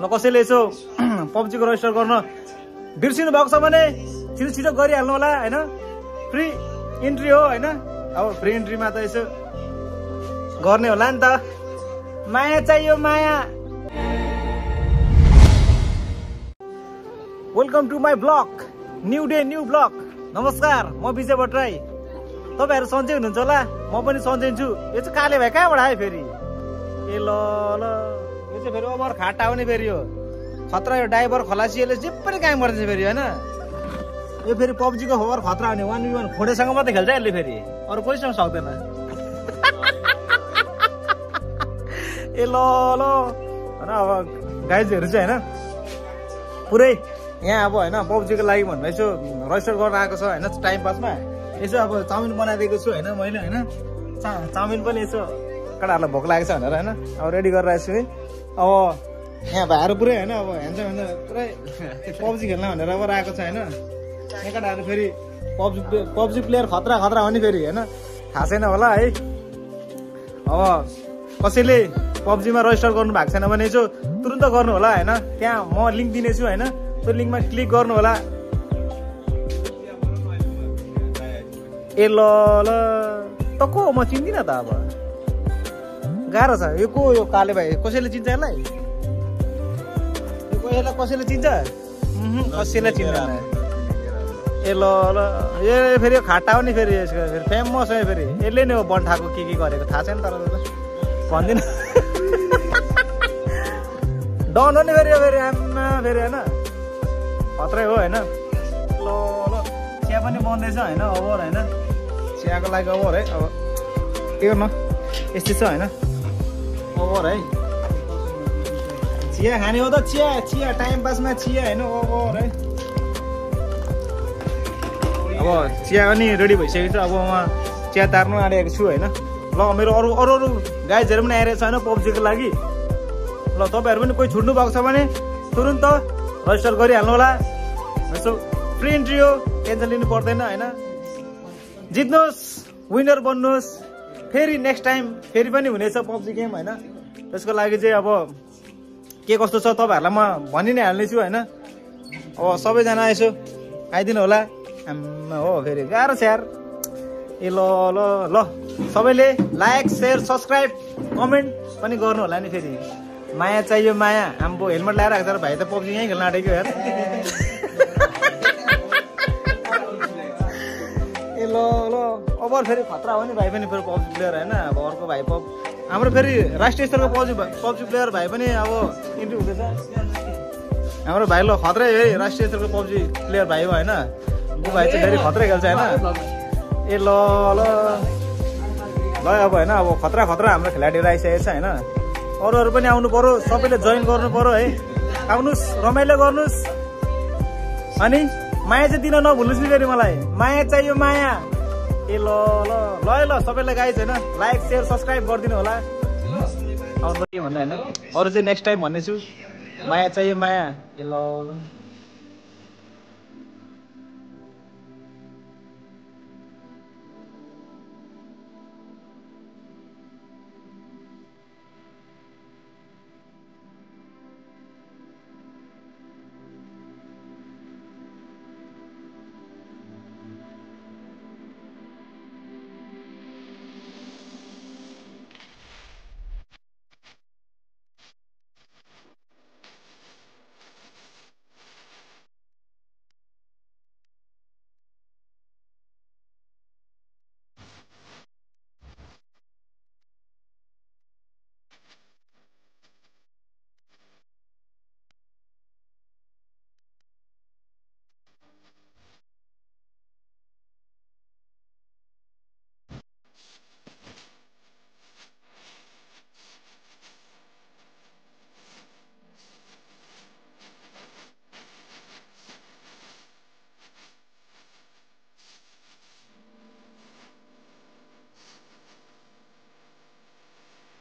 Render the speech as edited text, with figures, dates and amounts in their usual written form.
ल कसैले यसो पब्जीको रजिस्टर गर्न बिर्सिनु भएको छ भने छिटो गरिहाल्नु होला हैन। फ्री इन्ट्री हो हैन। अब फ्री इन्ट्रीमा त यसो गर्ने होला नि त। माया चाहियो माया। Welcome to my blog, new day new blog. नमस्कार, म विजय भट्टराई। तपाईहरु सन्चै हुनुहुन्छ होला, म पनि सन्चै छु। यो चाहिँ काले भाइ कहाँबाट आयो फेरि? ए ल ल, यो चाहिँ फेरि ओभर खाटा आउने फेरि हो। खतरा यो ड्राइभर खलासीले जे पनि काम गर्छ फेरि हैन। यो फेरि पब्जीको ओभर खतरा आउने 1v1 खोडेसँग मात्रै खेल्छ यसले फेरि, अरु कोहीसँग सक्दैन। ए ल ल, अब गाइजहरु चाहिँ हैन पुरै यहाँ अब हैन पब्जीको लागि भन्नु यसो रजिस्टर गर्न आएको छ हैन। टाइम पासमा यसो अब चाउमिन बनाइदिएको छु हैन मैले हैन। चाउमिन पनि यसो केटाहरुलाई भोक लागेको छ भनेर हैन अब रेडी गरेर आएको छु है। अब यहाँ भाइहरु पुरै हैन अब हेन्छ पुरै पब्जी खेल्न भनेर अब आएको छ हैन। यहाँ केटाहरु फेरि पब्जी प्लेयर खतरा खतरा हो नि फेरि हैन, थाहा छैन होला है। अब कसैले पब्जीमा रजिस्टर गर्नु भएको छैन भने यसो तुरुन्त गर्नु होला हैन। त्यहाँ म लिंक दिनेछु हैन, त्यो लिंकमा क्लिक गर्नु होला। ए ल ल, त को म चिन्दिन त। अब गाह्रो छ यो। को यो काले भाइ? कसैले चिन्छ यसलाई? कसैले चिन्छ? कसैले चिन्दैन। ए ल ल, यो फेरि खाटा हो नि फेरि, यसको फेरि फेमस हो फेरि। यसले नै हो बन्ठाको के गरेको थाहा छैन तर भन्दिन। डन हो नि फेरि फेरि आमा फेरि हैन, खतरै हो हैन। ल ल, चिया पनि बन्दैछ हैन ओभर हैन। चियाको लागि ओभर है। अब त्यो न यस्तै छ हैन ओभर है। चिया खाने हो त चिया टाइम पासमा चिया हैन ओभर है। अब चिया पनि रेडी भइसकेको छ। अब म चिया तार्नु आँटेको छु हैन। ल मेरो अरू गाइजहरु पनि आइरहेछ हैन पब्जीको लागि। ल तपाईहरु पनि कोही छुट्नु भएको छ भने तुरुन्त रजिस्टर गरिहाल्नु होला। यसो फ्री इन्ट्री हो, टेन्सन लिनु पर्दैन हैन। जित्नुहोस्, विनर बन्नुहोस्। फेरि नेक्स्ट टाइम फेरि पनि हुनेछ पब्जी गेम हैन। त्यसको लागि चाहिँ अब के कस्तो छ तपाईहरुलाई म भनि नै हाल्नेछु हैन। अब सबैजना यसो आइदिनु होला। हो फेरि गाह्रो छ यार। ए ल ल ल, सबैले लाइक शेयर सब्स्क्राइब कमेन्ट पनि गर्नु होला नि फेरि। माया चाहियो माया। हाम्रो हेलमेट लगाएर आएको छ भाइ त पब्जी यहीँ खेल्न आँटेको यार। ए ल ल, अब फेरि खतरा हो नि भाइ पनि फेरि पब्जी प्लेयर हैन। अब अर्को भाइ हाम्रो फेरि राष्ट्रिय स्तरको पब्जी प्लेयर भाइ पनि अब इन्ट्री हुँदैछ हाम्रो भाइ। ल खतरै है, राष्ट्रिय स्तरको पब्जी प्लेयर भाइ हो हैन। ऊ भाइ चाहिँ फेरि खतरै खेल्छ हैन। ए ल ल ल, अब हैन अब खतरा खतरा हाम्रो खेलाडीहरु आइसकेको छ हैन। अरूहरु पनि आउनु पर्यो, सबैले जोइन गर्नु पर्यो है। आउनुस्, रमाइलो गर्नुस्। अनि माया चाहिँ दिन नभुल्नुस् नि फेरि मलाई। माया चाहियो माया। ए ल ल ल ल, सबैलाई गाइज हैन लाइक शेयर सब्स्क्राइब गरिदिनु होला। अब के भन्नु हैन, अरु चाहिँ नेक्स्ट टाइम भन्नेछु। माया चाहियो माया। ए ल ल।